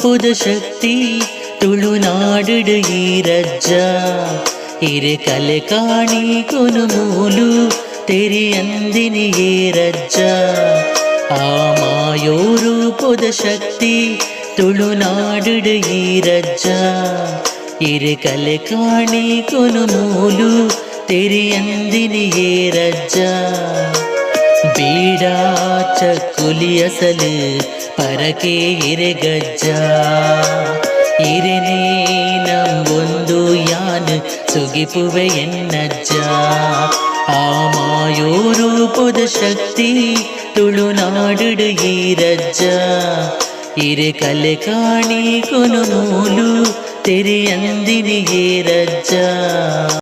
ರೂಪದ ಶಕ್ತಿ ತುಳುನಾಡು ಈರಜ್ಜ. ಇರೆ ಕಲೆ ಕಾಣಿ ಕೊನು ಮೂಲು ತೆರಿಯಂದಿನಿ ಏರಜ್ಜ. ಆ ಮಾಯೋ ರೂಪದ ಶಕ್ತಿ ತುಳುನಾಡು ಈರಜ್ಜ. ಇರೆ ಕಲೆ ಕಾಣಿ ಕೊನು ಮೂಲು ತೆರಿಯಂದಿನಿ ಏರಜ್ಜ. ಬೀಡ ಚಕ್ಕುಲಿ ಅಸಲು ಪರಕೆ ಇರೆಗಜ್ಜ. ಇರೆನೇ ನಂಬೊಂದು ಯಾನ್ ಸುಗಿಪುವೆ ಎನ್ನಜ್ಜ. ಆ ಮಾಯೋ ರೂಪದ ಶಕ್ತಿ ತುಳುನಾಡು ಈರಜ್ಜ. ಇರೆ ಕಲೆ ಕಾಣಿ ಕೊನು ಮೂಲು ತೆರಿಯಂದಿನಿ ಏರಜ್ಜ.